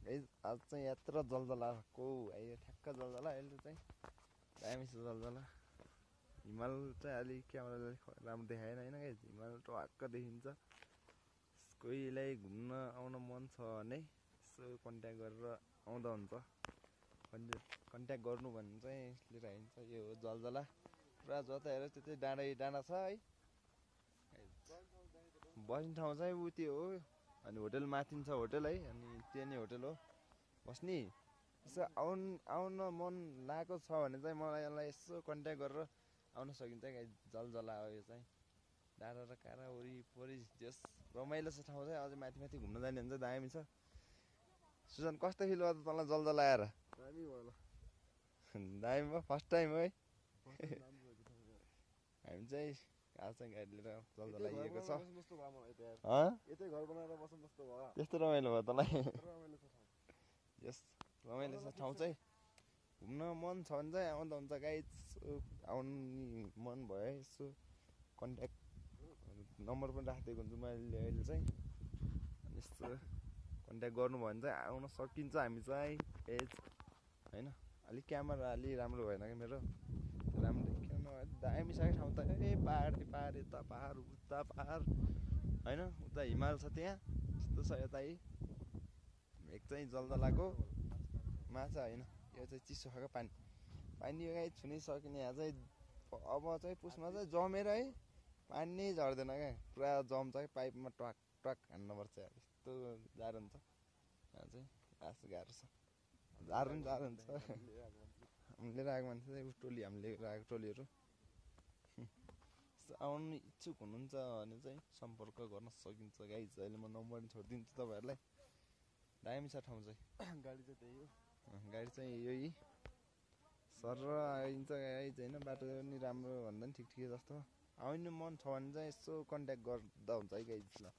guys आज चाहिँ यत्रो जलजलाको आयो ठ्याक्क जलजला अहिले चाहिँ दामी छ जलजला हिमाल चाहिँ अलि क्यामेराले राम्रो देखाएन हैन गाइस हिमाल टक्क देखिन्छ कोहीलाई घुम्न आउन मन छ भने यसो कन्ट्याक्ट गरेर आउँदा हुन्छ कन्ट्याक्ट गर्नु भने चाहिँ लिएर आइन्छ यो हो जलजला पुरा जता हेर त्यतै डाँडा छ है बस्ने ठाउँ चाहिँ उ त्यो हो अनि होटल माथि छ होटल है अनि त्यो नै होटल हो बस्ने यसो आउन मन लागेको छ भने चाहिँ मलाई यसलाई यसो कन्ट्याक्ट गरेर आउन सकिन्छ गाइस जलजला हो यो चाहिँ डाँडा र काँडा वरिपरि जस रमाइलो छ ठाउँ चाहिँ अझै माथि माथि घुम्न जाने हुन्छ दामी छ सुजन कस्तो फिल भयो त तँलाई जलजला आएर दामी भयो ल दामी भयो फर्स्ट टाइम है हामी चाहिँ आज चाहिँ गाडी लिएर जलजला आइएको छ यतै घर बनाएर बस्नु जस्तो भयो त्यस्तो रमाइलो भयो तँलाई रमाइलो छ ठाउँ यस रमाइलो छ ठाउँ चाहिँ घुम्न मन छ भने चाहिँ आउँदा हुन्छ गाइस आउनु मन भयो है यसो कन्ट्याक्ट नम्बर पनि राखिदिएको हुन्छु मैले अहिले चाहिँ अनि यस्तो कन्ट्याक्ट गर्नुभयो भने चाहिँ आउन सकिन्छ हामी चाहिँ पेज होइन अलिक क्यामेरा अलि राम्रो भएन कि मेरो राम्रो देखिएन दामी छ ठाउँ त ए पाहाड यता पाहाड उता पाहाड होइन उता हिमाल छ त्यहाँ त्यस्तो छ यता एक चाहिँ जलजलाको माछा होइन यो चाहिँ चिसो खाएको पानी यो गाई छुनै सकिने यहाँ चाहिँ अब चाहिँ पुसमा चाहिँ जमेर है पानी नै झर्दैन क्या पुरा जम्छ कि पाइपमा टक टक हान्नुपर्छ यस्तो गाह्रो हुन्छ यहाँ चाहिँ आस गाह्रो छ गाह्रो हुन्छ हामीले आएको मान्छे चाहिँ टोली हामीले आएको टोलीहरू आउनु इच्छुक हुनुहुन्छ भने चाहिँ सम्पर्क गर्न सकिन्छ गाइज अहिले म नम्बर पनि छोडिदिन्छु तपाईँहरूलाई दामी छ ठाउँ चाहिँ गाडी चाहिँ त्यही हो गाडी चाहिँ यही सर आइन्छ गाइज होइन बाटो पनि राम्रो भन्दा पनि ठिक जस्तो आउनु मन छ भने चाहिँ यसो कन्ट्याक्ट गर्दा हुन्छ है गाइज ल